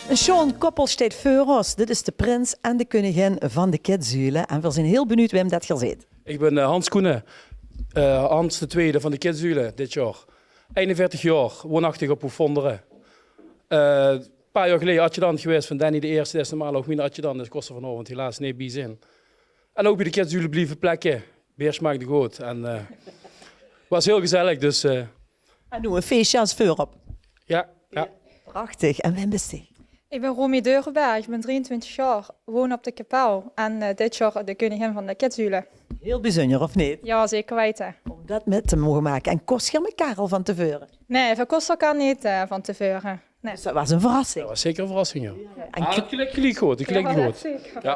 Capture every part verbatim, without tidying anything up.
Ein sjoon koppel steit veur ós. Dit is de prins en de keuningin van de Kidsüle. En veer zeen hiel benuujd wae det geer zeet. Ich bön, eh, Hans Koenen, eh, Hans de Twiede van de Kidsüle dit jaor. Einenveertig jaor, woonachtig op Hoofvondere. Eh, e paar jaor geleje adjudant gewaes van Danny de Ierste. Det is normaal ouch mien adjudant, dus kós d'r vanaovend helaas neet bie zeen. En ouch bie de Kidsüle blieve plekke. Beer smaakde good en, eh, waas hiel gezellig, dus, eh. En noe e feesje es veurop. Jao, jao. Prachtig. En wae bis dich? Ich bön Romy Deurenberg, ich bön drieëntwintig jaor, woon op de Kepel en, eh, dit jaor de keuningin van de Kidsüle. Hiel bezunjer, of neet? Jao, zeker weite. Óm det mit te moge make. En kós geer mekaar al van te veure? Nae, veer kóste elkaar neet, eh, van te veure. Nae. Dus det waas ein verrassing. Det waas zeker ein verrassing, jao. En det klink good, det klink good.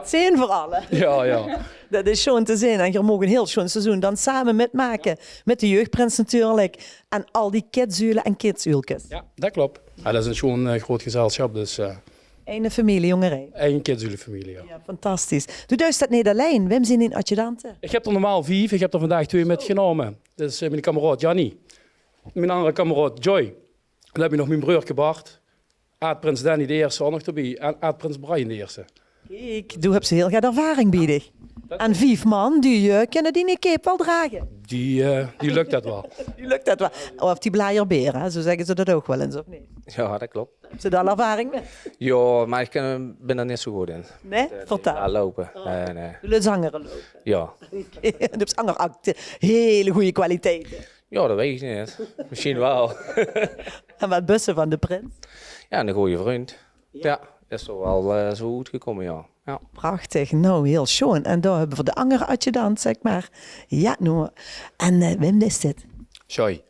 Zeen veur alle. Jao, jao. Det is sjoon te zeen. En geer moogt ein hiel sjoon seizoen dan same mitmake. Mit de jeugprins natuurlik. En al die Kidsüle en Kidsüülkes. Jao, det klop. Jao, det is ein sjoon, eh, groot gezelsjap, dus, eh. Ein femilie, jóngerie. Ein Kidsüle-femilie, jao. Jao, fantastisch. Doe deis det neet allein. Wae zeen dien adjudante? Ich höb d'r normaal vief. Ich höb d'r vandaag twee mitgenómme. Det is, eh, miene kameraod Jannie. Miene anger kameraod Joy. En dan höb ich nog mien breurke Bart. Aad-prins Danny de Ierste ouch nog d'rbie. En aad-prins Brian de Ierste. Kiek, doe höbs hiel get ervaring bie dich. En vief man, die, eh, kinne diene cape waal drage. Die, eh, die lök det waal. Die lök det waal. Of die blajer beer, hè? Zo zègke ze det ouch waal ins, of neet? Jao, det klop. Höbs se dao al ervaring mit? Jao, mer ich kin, bön d'r neet zo good in. Nae? Vertèl. Loupe. Nae, nae. Doe löts angere loupe. Jao. Doe höbs anger acte-, hiel gooj kwaliteite. Jao, det weit ich neet. Mesjien waal. En waat bis se van de prins? Jao, eine gooje vrundj. Jao, is zo waal, eh, zo oetgekómme, jao. Jao. Prachtig. Nou, hiel sjoon. En dao höbbe v'r de anger adjudant, zèk mer. Jao, noe. En, eh, wae is dit? Joy.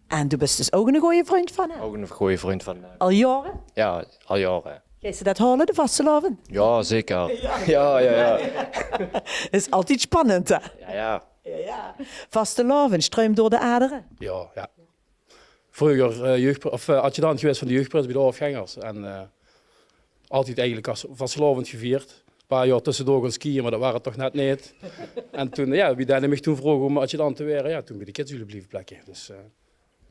En doe bis dus ouch eine gooje vrundj van häöm? Ouch eine gooje vrundj van häöm. Al jaore? Jao, al jaore. Geis se det haole, de vastelaovend? Jao, zeker. Jao, jao, jao. Is altied spannend, hè? Jao, jao. Jao, jao. Vastelaovend, struimp door de adere? Jao, jao. Vreuger, eh, jeugdpr-, of, eh, adjudant gewaes van de jeugdprins bie de Hoofgengers. En, eh, altied eigelik vas-, vastelaovend gevierd. E paar jaor tössedoor gaon skiën, mer det waor 't toch net neet. En toen, jao, wie Danny mich toen vroog óm adjudant te waere, jao, toen bie de Kidsüle blieve plekke. Dus, eh,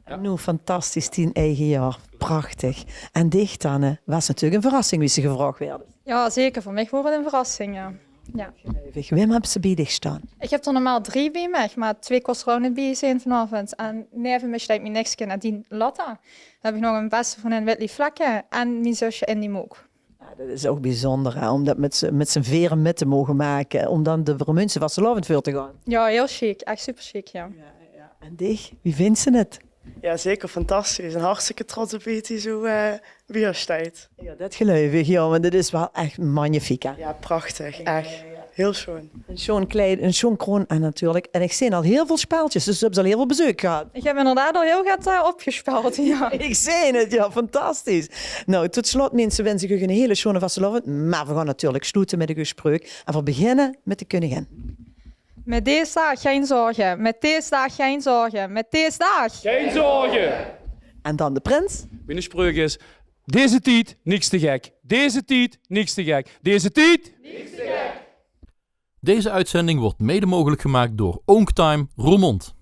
En noe fantastisch, tien eige jaor. Prachtig. En dich dan, hè? Waas natuurlik ein verrassing wie se gevraog woorts. Jao, zeker. Veur mich woor 't ein verrassing, jao. Jao. Wae höbs se bie dich staon? Ich höb d'r normaal drie bie mich, mer twee kóste d'r ouch neet bie zeen vanaovend. En neve mich steit mien nichtje Nadine Latta. Dan höb ich nog ein beste vrundin, Whitley Vlekken, en mien zusje Indy Mook. Jao, det is ouch bezunjer, hè, óm det mit z'n, mit z'n veere mit te moge make, óm dan de Remunjse vastelaovend veur te gaon. Jao, hiel sjiek. Ech super sjiek, jao. Jao, jao. En dich, wie vinjs se 't? Jao, zeker fantastisch. En hartstikke trots op wie 't hie zo, eh, bie ós steit. Jao, det geluif ich, jao, want dit is waal ech magnifiek, hè? Jao, prachtig. Ech. Hiel sjoon. Ein sjoon kleid, ein sjoon kroon aan natuurlik. En ich zeen al hiel väöl speldjes, dus doe höbs al hiel väöl bezeuk gehad. Ich höb inderdaad al hiel get, eh, opgespeld, jao. Ich zeen 't, jao, fantastisch. Nou, tot slot, minse, wins ich uch ein hiel sjoon vastelaovend. Mer veer gaon natuurlik sloete mit de gespreuk. En veer beginne mit de keuningin. Mit dees daag gein zörge, mit dees daag gein zörge, mit dees daag. Gein zörge! En dan de prins. Miene spreuk is: deze tied niks te gek, deze tied niks te gek, deze tied. Deze uitzending wordt mede mogelijk gemaakt door Oonktime Roermond.